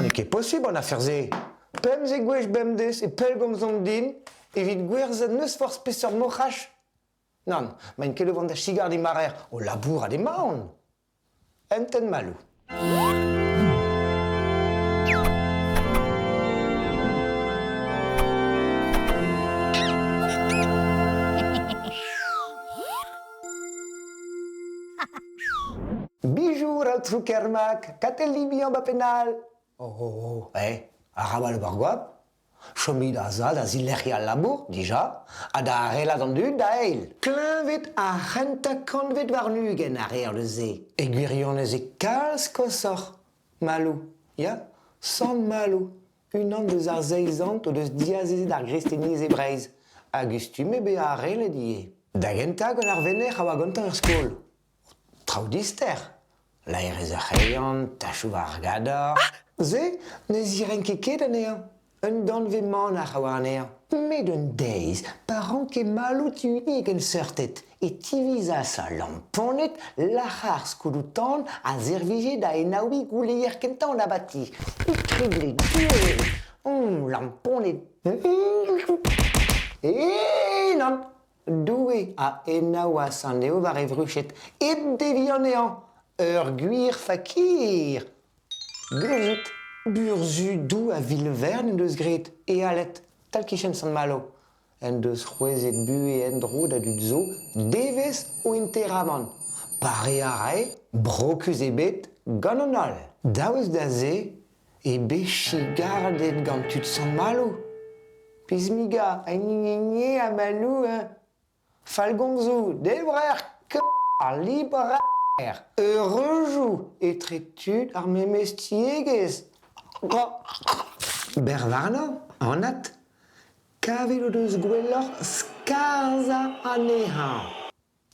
n'eo ket posubl an afer-se. 15 gwech bemdez e pellgomzont din evit gwerzhañ n'eus forzh peseurt moc'haj. Nann, maint ket o vont da sigardiñ marer o labourat emaon. Entent Maloù. Bijour, aotrou Kermak, Katell bihan ba penn-all. Oh, oh, oh, eh, arabat ober goap. Chomit a-za da zilec'hiañ al labour, dija, ha da arellat an dud da eil. Kleñved ar c'hentañ kantved warn-ugent a reer eus se. E gwirionez eo kalz koshoc'h Maloù, ya, Sant Maloù, unan deus ar seizh sant o deus diazezet ar gristeniezh e Breizh, a gustume bezañ arellet ivez. Da gentañ gant ar venec'h a oa gantañ er skol. Traoù dister, laerezh ar c'hreion, tachoù war ar gador. Se ne zirenke ket anezhañ. Un danvez manac'h a oa anezhañ. Met un deiz, pa ranke Malo diuniñ e genseurted, e tivizas al lamponed lac'hañ ar skoudoù-tan a servije da enaouiñ gouleier kentañ an abati. Krible Doue! Hon lamponed! Eh nann! Doue a enaouas anezho war e vruched hep deviñ anezhañ. Ur gwir fakir! Burzhud! Burzhudoù a-vil-vern en deus graet e Aled, tal-kichen Sant-Malo. En deus c'hwezhet buhez en-dro da dud zo devezh o interamant. Pareañ a rae, brokus ebet, gant an holl. Daoust da se eo bet chigardet gant tud Sant-Malo. Pismigañ, gné ha Malou, hein. Fallgomzoù, debrer ar librer, eureujoù etre tud ar memes tiegezh. Berr warnañ, anat, kavet o deus gwelloc'h skarzhañ anezhañ.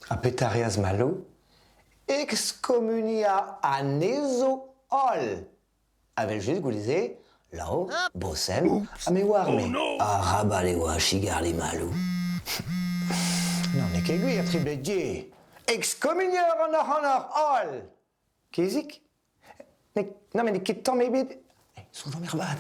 Ha petra 'reas Malo? Ekskomuniañ anezho holl. Evel-just goude-se, Lao, Bosenn, ha me oar-me. Arabat e oa chigardiñ Maloù. Non, n'eo ket gwir, Triblet-Dieu. Exkommunier an ac'hanoc'h holl! Kezig? Non, mais n'eo ket tamm ebet. Soñjomp ervat.